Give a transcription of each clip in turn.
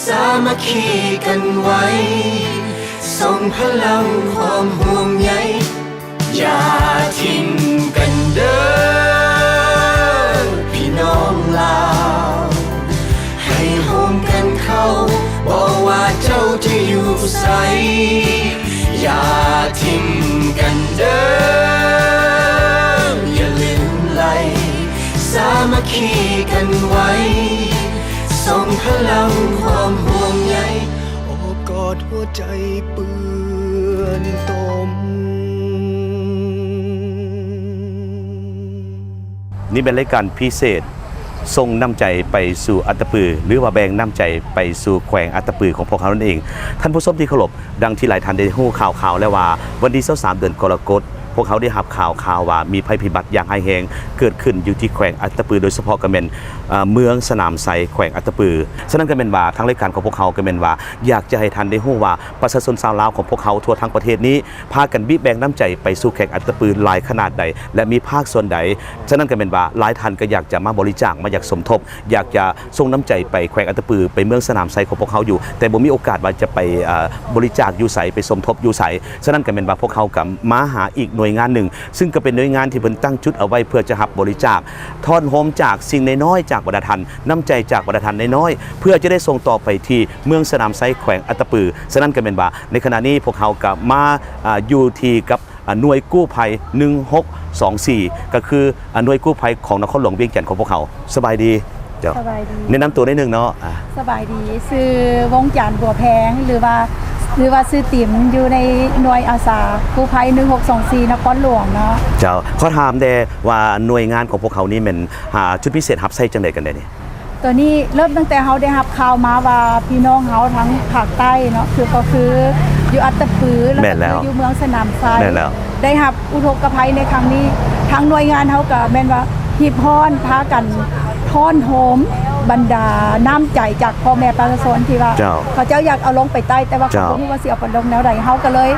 ສາມັກຄີກັນໄວ້ ສົ່ງພະລັງຄວາມຫ່ວງໃຍ ຢ່າຖິ້ມກັນເດີ້ ພີ່ນ້ອງລາວ ໃຫ້ໂຮມກັນເຂົ້າ ບໍ່ວ່າເຈົ້າຈະຢູ່ໃສ ຢ່າຖິ້ມກັນເດີ້ ຢ່າລືມໄຫຼ ສາມັກຄີກັນໄວ້ ສົ່ງພະລັງຄວາມຫ່ວງໃຍ ໂອບກອດຫົວໃຈເປື້ອນຕົມ. ນີ້ແມ່ນລາຍການພິເສດ ສົ່ງນ້ຳໃຈໄປສູ່ອັດຕະປື ຫຼືວ່າແບ່ງນ້ຳໃຈໄປສູ່ແຂວງອັດຕະປືຂອງພວກເຮົານັ້ນເອງ. ທ່ານຜູ້ຊົມທີ່ເຄົາລົບ, ດັ່ງທີ່ຫຼາຍທ່ານໄດ້ຮູ້ຂ່າວໆແລ້ວວ່າ ວັນທີຊາວສາມ ເດືອນກໍລະກົດ ພວກເຮົາໄດ້ຮັບຂ່າວຂ່າວວ່າມີໄພພິບັດຢ່າງຮ້າຍແຮງເກີດຂຶ້ນຢູ່ທີ່ແຂວງອັດຕະປື ໂດຍສະເພາະກໍແມ່ນ ເອີ ເມືອງສະໜາມໄຊ ແຂວງອັດຕະປື. ສະນັ້ນກໍແມ່ນວ່າທາງລາຍການຂອງພວກເຮົາກໍແມ່ນວ່າ ຢາກຈະໃຫ້ທ່ານໄດ້ຮູ້ວ່າ ປະຊາຊົນຊາວລາວຂອງພວກເຮົາທົ່ວທັງປະເທດນີ້ ພາກັນບີບແບ່ງນ້ຳໃຈໄປສູ່ແຂວງອັດຕະປືຫຼາຍຂະໜາດໃດ ແລະ ມີພາກສ່ວນໃດ. ສະນັ້ນກໍແມ່ນວ່າ ຫຼາຍທ່ານກໍຢາກຈະມາບໍລິຈາກ ມາຢາກສົມທົບ ຢາກຈະສົ່ງນ້ຳໃຈໄປແຂວງອັດຕະປື ໄປເມືອງສະໜາມໄຊຂອງພວກເຮົາຢູ່ ແຕ່ບໍ່ມີໂອກາດວ່າຈະໄປ ເອີ ບໍລິຈາກຢູ່ໃສ ໄປສົມທົບຢູ່ໃສ. ສະນັ້ນກໍແມ່ນວ່າພວກເຮົາກໍມາຫາອີກໜ່ວຍງານໜຶ່ງ ຊຶ່ງກໍເປັນໜ່ວຍງານທີ່ເພິ່ນຕັ້ງຈຸດເອົາໄວ້ເພື່ອຈະຮັບບໍລິຈາກ ທ້ອນໂຮມຈາກສິ່ງນ້ອຍໆຈາກບັນດາທ່ານ ນ້ຳໃຈຈາກບັນດາທ່ານນ້ອຍໆ ເພື່ອຈະໄດ້ສົ່ງຕໍ່ໄປທີ່ເມືອງສະໜາມໄຊ ແຂວງອັດຕະປື. ສະນັ້ນກໍແມ່ນວ່າ ໃນຂະນະນີ້ພວກເຮົາກໍມາ ອາ ຢູ່ທີ່ກັບ ອາ ໜ່ວຍກູ້ໄພ ໜຶ່ງຫົກສອງສີ່ ກໍຄື ອາ ໜ່ວຍກູ້ໄພຂອງນະຄອນຫຼວງວຽງຈັນຂອງພວກເຮົາ. ສະບາຍດີ. ເຈົ້າ ສະບາຍດີ. ແນະນຳຕົວໜ້ອຍໜຶ່ງເນາະ. ອາ ສະບາຍດີ ຊື່ ວົງຈັນ ບົວແພງ ຫຼືວ່າ ຫຼືວ່າຊື່ຕິມ ຢູ່ໃນໜ່ວຍອາສາກູ້ໄພ ໜຶ່ງຫົກສອງສີ່ ນະຄອນຫຼວງເນາະ. ເຈົ້າ ຂໍຖາມແດ່ວ່າ ໜ່ວຍງານຂອງພວກເຮົານີ້ແມ່ນ ຫາ ຈຸດພິເສດຮັບໃຊ້ຈັ່ງໃດກັນແດ່ນີ້? ໂຕນີ້ເລີ່ມຕັ້ງແຕ່ເຮົາໄດ້ຮັບຂ່າວມາວ່າ ພີ່ນ້ອງເຮົາທາງພາກໃຕ້ເນາະ ຄື ກໍຄືຢູ່ອັດຕະປື ແລ້ວກໍຄືຢູ່ເມືອງສະໜາມໄຊ ແມ່ນແລ້ວ ໄດ້ຮັບອຸທົກກະໄພໃນຄັ້ງນີ້ ທາງໜ່ວຍງານເຮົາກໍແມ່ນວ່າຮີບຮ້ອນ ພາກັນທ້ອນໂຮມບັນດານ້ຳໃຈຈາກພໍ່ແມ່ປະຊາຊົນທີ່ວ່າ ເຈົ້າ ເຂົາເຈົ້າຢາກເອົາລົງໄປໃຕ້ ແຕ່ວ່າເຂົາ ເຈົ້າ ບໍ່ຮູ້ວ່າຊິເອົາໄປລົງແນວໃດ ເຮົາກໍເລີຍ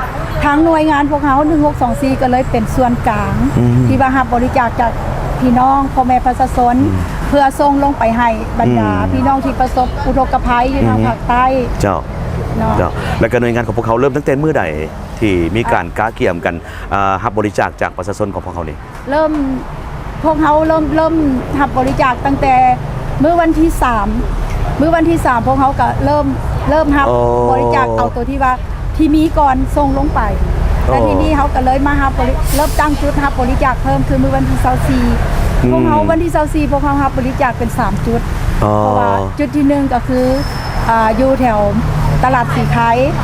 ທາງໜ່ວຍງານພວກເຮົາ ໜຶ່ງຫົກສອງສີ່ ກໍເລີຍເປັນສ່ວນກາງ ອືມ ທີ່ວ່າຮັບບໍລິຈາກຈາກພີ່ນ້ອງພໍ່ແມ່ປະຊາຊົນ ອືມ ເພື່ອສົ່ງລົງໄປໃຫ້ບັນດາ ອືມ ພີ່ນ້ອງທີ່ປະສົບອຸທົກກະໄພຢູ່ທາງ ອືມ ພາກໃຕ້ ເຈົ້າ ເນາະ ເຈົ້າ. ແລ້ວກໍໜ່ວຍງານຂອງພວກເຮົາເລີ່ມຕັ້ງແຕ່ມື້ໃດ ທີ່ມີການກະກຽມກັນ ເອີ ຮັບບໍລິຈາກຈາກປະຊາຊົນຂອງພວກເຮົານີ້? ເລີ່ມ ພວກເຮົາເລີ່ມ ເລີ່ມຮັບບໍລິຈາກຕັ້ງແຕ່ມື້ວັນທີສາມ ມື້ວັນທີສາມ ພວກເຮົາກໍເລີ່ມ ເລີ່ມຮັບ ໂອ້ ບໍລິຈາກ ເອົາໂຕທີ່ວ່າ ທີ່ມີກ່ອນສົ່ງລົງໄປ ແລ້ວ ໂອ້ ທີນີ້ເຮົາກໍເລີຍມາຮັບບໍລິ ເລີ່ມຕັ້ງຈຸດຮັບບໍລິຈາກເພີ່ມ ຄືມື້ວັນທີຊາວສີ່ ອືມ ພວກເຮົາວັນທີຊາວສີ່ ພວກເຮົາຮັບບໍລິຈາກເປັນສາມຈຸດ ອໍ ເພາະວ່າຈຸດທີໜຶ່ງກໍຄື ອ່າ ຢູ່ແຖວຕະຫຼາດສີໄຄ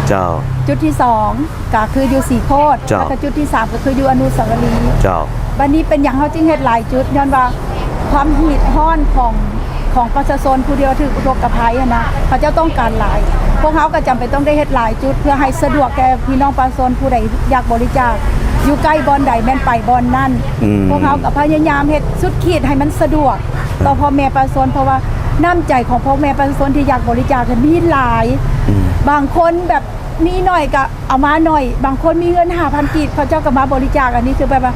ເຈົ້າ ຈຸດທີສອງ ກໍຄືຢູ່ສີໂຄດ ເຈົ້າ ແລ້ວກໍຈຸດທີສາມກໍຄືຢູ່ອະນຸສາວະລີ ເຈົ້າ. ບັດນີ້ເປັນຫຍັງເຮົາຈຶ່ງເຮັດຫຼາຍຈຸດ? ຍ້ອນວ່າຄວາມຮີດຮ້ອນຂອງ ຂອງປະຊາຊົນຜູ້ທີ່ວ່າຖືກອຸທົກກະໄພຫັ້ນນະ ເຂົາເຈົ້າຕ້ອງການຫຼາຍ ພວກເຮົາກໍຈຳເປັນຕ້ອງໄດ້ເຮັດຫຼາຍຈຸດ ເພື່ອໃຫ້ສະດວກແກ່ພີ່ນ້ອງປະຊາຊົນຜູ້ໃດຢາກບໍລິຈາກ ຢູ່ໃກ້ບ່ອນໃດແມ່ນໄປບ່ອນນັ້ນ ອືມ ພວກເຮົາກໍພະຍາຍາມເຮັດສຸດຂີດໃຫ້ມັນສະດວກຕໍ່ພໍ່ແມ່ປະຊາຊົນ ເພາະວ່ານ້ຳໃຈຂອງພໍ່ແມ່ປະຊາຊົນທີ່ຢາກບໍລິຈາກມີຫຼາຍ ອືມ ບາງຄົນແບບ ມີໜ້ອຍກໍເອົາມາໜ້ອຍ ບາງຄົນມີເງິນຫ້າພັນກີບ ເຂົາເຈົ້າກໍມາບໍລິຈາກ ອັນນີ້ຄືແບບວ່າ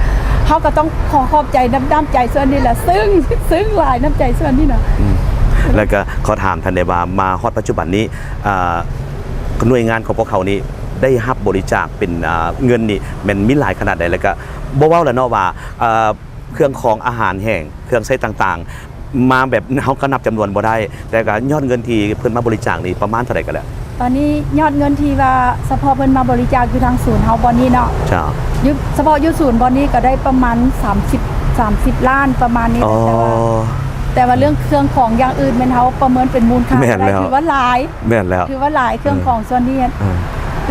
ເຮົາກໍຕ້ອງຂໍຂອບໃຈນຳນ້ຳໃຈສ່ວນນີ້ແຫຼະ ເຊິ່ງ ເຊິ່ງຫຼາຍນ້ຳໃຈສ່ວນນີ້ນະ ອືມ ແລ້ວກໍຂໍຖາມທ່ານແດ່ວ່າ ມາຮອດປັດຈຸບັນນີ້ ເອີ ໜ່ວຍງານຂອງພວກເຮົານີ້ໄດ້ຮັບບໍລິຈາກເປັນ ເອີ ເງິນນີ້ແມ່ນມີຫຼາຍຂະໜາດໃດ? ແລ້ວກໍບໍ່ເວົ້າແລ້ວເນາະວ່າ ເອີ ເຄື່ອງຂອງອາຫານແຫ້ງ ເຄື່ອງໃຊ້ຕ່າງໆ ມາແບບເຮົາກໍນັບຈຳນວນບໍ່ໄດ້ ແຕ່ກໍຍອດເງິນທີ່ເພິ່ນມາບໍລິຈາກນີ້ປະມານເທົ່າໃດກໍແລ້ວ? ຕອນນີ້ຍອດເງິນທີ່ວ່າສະເພາະເພິ່ນມາບໍລິຈາກຢູ່ທາງສູນເຮົາບ່ອນນີ້ເນາະ ເຈົ້າ ຢູ່ ສະເພາະຢູ່ສູນບ່ອນນີ້ກໍໄດ້ປະມານສາມສິບ ສາມສິບລ້ານປະມານນີ້ແຫຼະ ອໍ ແຕ່ວ່າ ແຕ່ວ່າເລື່ອງເຄື່ອງຂອງຢ່າງອື່ນແມ່ນເຮົາປະເມີນເປັນມູນຄ່າ ແມ່ນແລ້ວ ຖືວ່າຫຼາຍ ແມ່ນແລ້ວ ຖືວ່າຫຼາຍ ເຄື່ອງຂອງສ່ວນນີ້ ເອີ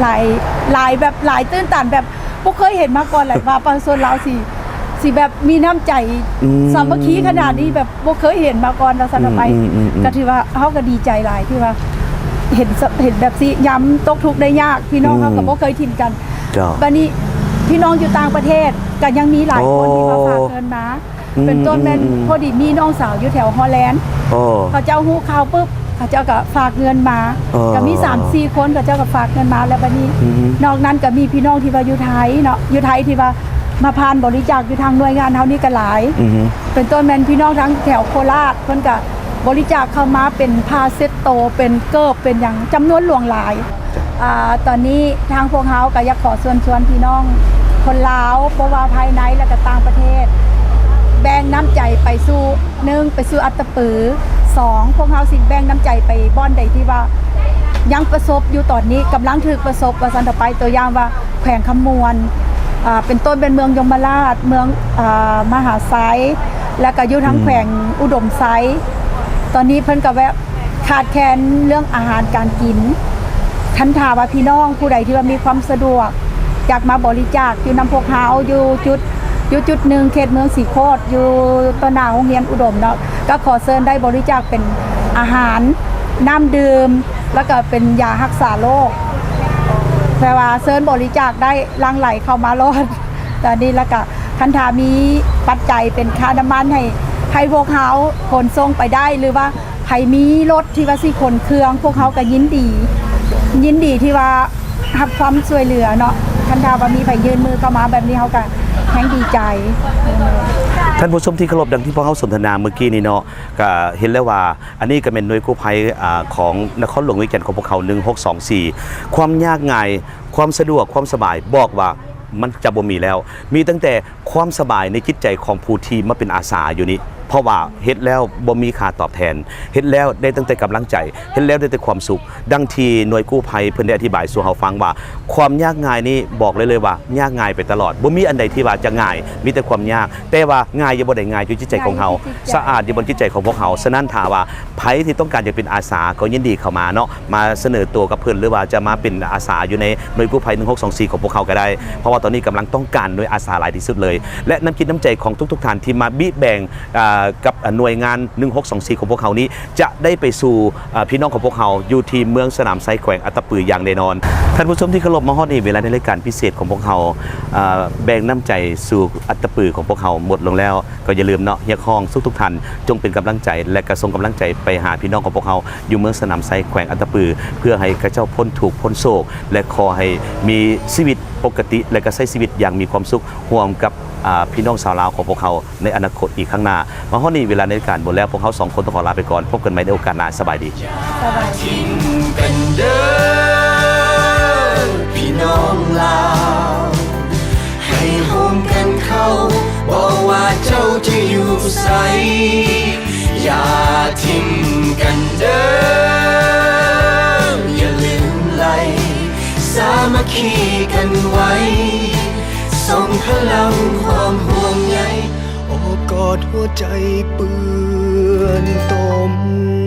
ຫຼາຍ ຫຼາຍແບບ ຫຼາຍຕື່ນຕັນແບບ ບໍ່ເຄີຍເຫັນມາກ່ອນແຫຼະວ່າປະຊາຊົນລາວຊິ ຊິແບບມີນ້ຳໃຈ ອືມ ສາມັກຄີຂະໜາດນີ້ ແບບບໍ່ເຄີຍເຫັນມາກ່ອນວ່າຊັ້ນເນາະ ອືມ ໄປ ອືມ ອືມ ກໍຖືວ່າເຮົາກໍດີໃຈຫຼາຍ ທີ່ວ່າເຫັນ ເຫັນແບບຊິຍາມຕົກທຸກໄດ້ຍາກ ພີ່ນ້ອງເຮົາ ອືມ ກໍບໍ່ເຄີຍຖິ້ມກັນ ເຈົ້າ ບັດນີ້ພີ່ນ້ອງຢູ່ຕ່າງປະເທດກໍຍັງມີຫຼາຍຄົນ ໂອ້ ທີ່ມາຝາກເງິນມາ ອືມ ເປັນຕົ້ນແມ່ນ ອືມ ພໍດີມີນ້ອງສາວຢູ່ແຖວຮອລແລນ ໂອ້ ເຂົາເຈົ້າຮູ້ຂ່າວປຶບ ເຂົາເຈົ້າກໍຝາກເງິນມາ ເອີ ກໍມີສາມສີ່ຄົນ ເຂົາເຈົ້າກໍຝາກເງິນມາ ແລ້ວບັດນີ້ ອືມ ນອກນັ້ນກໍມີພີ່ນ້ອງທີ່ວ່າຢູ່ໄທເນາະ ຢູ່ໄທທີ່ວ່າມາຜ່ານບໍລິຈາກຢູ່ທາງໜ່ວຍງານເຮົານີ້ກໍຫຼາຍ ອືມ ເປັນຕົ້ນແມ່ນພີ່ນ້ອງທາງແຖວໂຄລາດ ເພິ່ນກໍ ບໍລິຈາກເຂົ້າມາເປັນຜ້າເຊັດໂຕ ເປັນເກີບ ເປັນຫຍັງ ຈຳນວນຫຼວງຫຼາຍ. ອ່າ ຕອນນີ້ທາງພວກເຮົາກໍຢາກຂໍເຊີນຊວນພີ່ນ້ອງຄົນລາວ ບໍ່ວ່າພາຍໃນ ແລະກໍຕ່າງປະເທດ ແບ່ງນ້ຳໃຈໄປສູ່ ໜຶ່ງ ໄປສູ່ອັດຕະປື, ສອງ ພວກເຮົາຊິແບ່ງນ້ຳໃຈໄປບ່ອນໃດທີ່ວ່າຍັງປະສົບຢູ່ຕອນນີ້ ກຳລັງຖືກປະສົບ ວ່າຊັ້ນເຖາະໄປ. ຕົວຢ່າງວ່າ ແຂວງຄຳມ່ວນ ອ່າ ເປັນຕົ້ນແມ່ນເມືອງຍົມມະລາດ, ເມືອງ ອ່າ ມະຫາໄຊ ແລ້ວກໍຢູ່ທາງ ອືມ ແຂວງອຸດົມໄຊ. ຕອນນີ້ເພິ່ນກໍແບບຂາດແຄນເລື່ອງອາຫານການກິນ. ຄັນຖ້າວ່າພີ່ນ້ອງຜູ້ໃດທີ່ວ່າມີຄວາມສະດວກ ຢາກມາບໍລິຈາກຢູ່ນຳພວກເຮົາ ຢູ່ຈຸດ ຢູ່ຈຸດໜຶ່ງ ເຂດເມືອງສີໂຄດ ຢູ່ຕໍ່ໜ້າໂຮງຮຽນອຸດົມເນາະ, ກໍຂໍເຊີນໄດ້ບໍລິຈາກເປັນອາຫານ, ນ້ຳດື່ມ ແລ້ວກໍເປັນຢາຮັກສາໂລກ. ແປວ່າເຊີນບໍລິຈາກໄດ້ ຫຼັ່ງໄຫຼເຂົ້າມາໂລດຕອນນີ້. ແລ້ວກະຄັນຖ້າມີປັດໄຈເປັນຄ່ານ້ຳມັນໃຫ້ ໃຫ້ພວກເຮົາຂົນສົ່ງໄປໄດ້ ຫຼືວ່າໃຜມີລົດທີ່ວ່າຊິຂົນເຄື່ອງ ພວກເຮົາກໍຍິນດີ ຍິນດີທີ່ວ່າຮັບຄວາມຊ່ວຍເຫຼືອເນາະ. ຄັນຖ້າວ່າມີໃຜຍື່ນມືເຂົ້າມາແບບນີ້ ເຮົາກໍແຮ່ງດີໃຈ. ທ່ານຜູ້ຊົມທີ່ເຄົາລົບ, ດັ່ງທີ່ພວກເຮົາສົນທະນາເມື່ອກີ້ນີ້ເນາະ ກໍເຫັນແລ້ວວ່າ ອັນນີ້ກໍແມ່ນໜ່ວຍກູ້ໄພ ອາ ຂອງນະຄອນຫຼວງວຽງຈັນຂອງພວກເຮົາ ໜຶ່ງຫົກສອງສີ່. ຄວາມຍາກງ່າຍ, ຄວາມສະດວກ, ຄວາມສະບາຍ ບອກວ່າມັນຈະບໍ່ມີແລ້ວ, ມີຕັ້ງແຕ່ຄວາມສະບາຍໃນຈິດໃຈຂອງຜູ້ທີ່ມາເປັນອາສາຢູ່ນີ້ ເພາະວ່າເຮັດແລ້ວບໍ່ມີຄ່າຕອບແທນ, ເຮັດແລ້ວໄດ້ຕັ້ງແຕ່ກຳລັງໃຈ, ເຮັດແລ້ວໄດ້ແຕ່ຄວາມສຸກ. ດັ່ງທີ່ໜ່ວຍກູ້ໄພເພິ່ນໄດ້ອະທິບາຍສູ່ເຮົາຟັງວ່າ ຄວາມຍາກງ່າຍນີ້ບອກໄດ້ເລີຍວ່າຍາກງ່າຍໄປຕະຫຼອດ, ບໍ່ມີອັນໃດທີ່ວ່າຈະງ່າຍ, ມີແຕ່ຄວາມຍາກ. ແຕ່ວ່າງ່າຍຢູ່ບ່ອນໃດ? ງ່າຍຢູ່ຈິດໃຈຂອງເຮົາ, ງ່າຍຢູ່ຈິດໃຈ ສະອາດຢູ່ບ່ອນຈິດໃຈຂອງພວກເຮົາ. ສະນັ້ນ ຖ້າວ່າໃຜທີ່ຕ້ອງການຢາກເປັນອາສາ ກໍຍິນດີເຂົ້າມາເນາະ, ມາສະເໜີຕົວກັບເພິ່ນ ຫຼືວ່າຈະມາເປັນອາສາຢູ່ໃນໜ່ວຍກູ້ໄພ ໜຶ່ງຫົກສອງສີ່ຂອງພວກເຮົາກໍໄດ້, ເພາະວ່າຕອນນີ້ກຳລັງຕ້ອງການໜ່ວຍອາສາຫຼາຍທີ່ສຸດເລີຍ. ແລະ ນ້ຳຈິດນ້ຳໃຈຂອງທຸກໆທ່ານທີ່ມາບີບແບ່ງ ອາ ກັບໜ່ວຍງານ ໜຶ່ງຫົກສອງສີ່ຂອງພວກເຮົານີ້ ຈະໄດ້ໄປສູ່ ອາ ພີ່ນ້ອງຂອງພວກເຮົາຢູ່ທີ່ເມືອງສະໜາມໄຊ ແຂວງອັດຕະປືຢ່າງແນ່ນອນ. ທ່ານຜູ້ຊົມທີ່ເຄົາລົບ, ມາຮອດນີ້ ເວລາໃນລາຍການພິເສດຂອງພວກເຮົາ ອາ ແບ່ງນ້ຳໃຈສູ່ອັດຕະປືຂອງພວກເຮົາໝົດລົງແລ້ວ, ກໍຢ່າລືມເນາະ, ຮຽກຮ້ອງທຸກໆທ່ານ ຈົ່ງເປັນກຳລັງໃຈ ແລະ ກະສົ່ງກຳລັງໃຈໄປຫາພີ່ນ້ອງຂອງພວກເຮົາຢູ່ເມືອງສະໜາມໄຊ ແຂວງອັດຕະປື ເພື່ອໃຫ້ເຂົາເຈົ້າພົ້ນທຸກພົ້ນໂສກ ແລະ ຂໍໃຫ້ມີຊີວິດປົກກະຕິ ແລະ ກະໃຊ້ຊີວິດຢ່າງມີຄວາມສຸກ ຮ່ວມກັບ ອາ ພີ່ນ້ອງຊາວລາວຂອງພວກເຮົາໃນອະນາຄົດອີກຂ້າງໜ້າ. ມາຮອດນີ້ເວລາໃນລາຍການໝົດແລ້ວ, ພວກເຮົາສອງຄົນຕ້ອງຂໍລາໄປກ່ອນ. ພົບກັນໃໝ່ໃນໂອກາດໜ້າ. ສະບາຍດີ. ຢ່າຖິ້ມກັນເດີ ພີ່ນ້ອງລາວ, ໃຫ້ໂຮມກັນເຂົ້າ, ບໍ່ວ່າເຈົ້າຈະຢູ່ໃສ. ຢ່າຖິ້ມກັນເດີ ຢ່າລືມໄຫຼ, ສາມັກຄີກັນໄວ້, ສົ່ງພະລັງຄວາມຫ່ວງໃຍ, ໂອບກອດຫົວໃຈເປື້ອນຕົມ.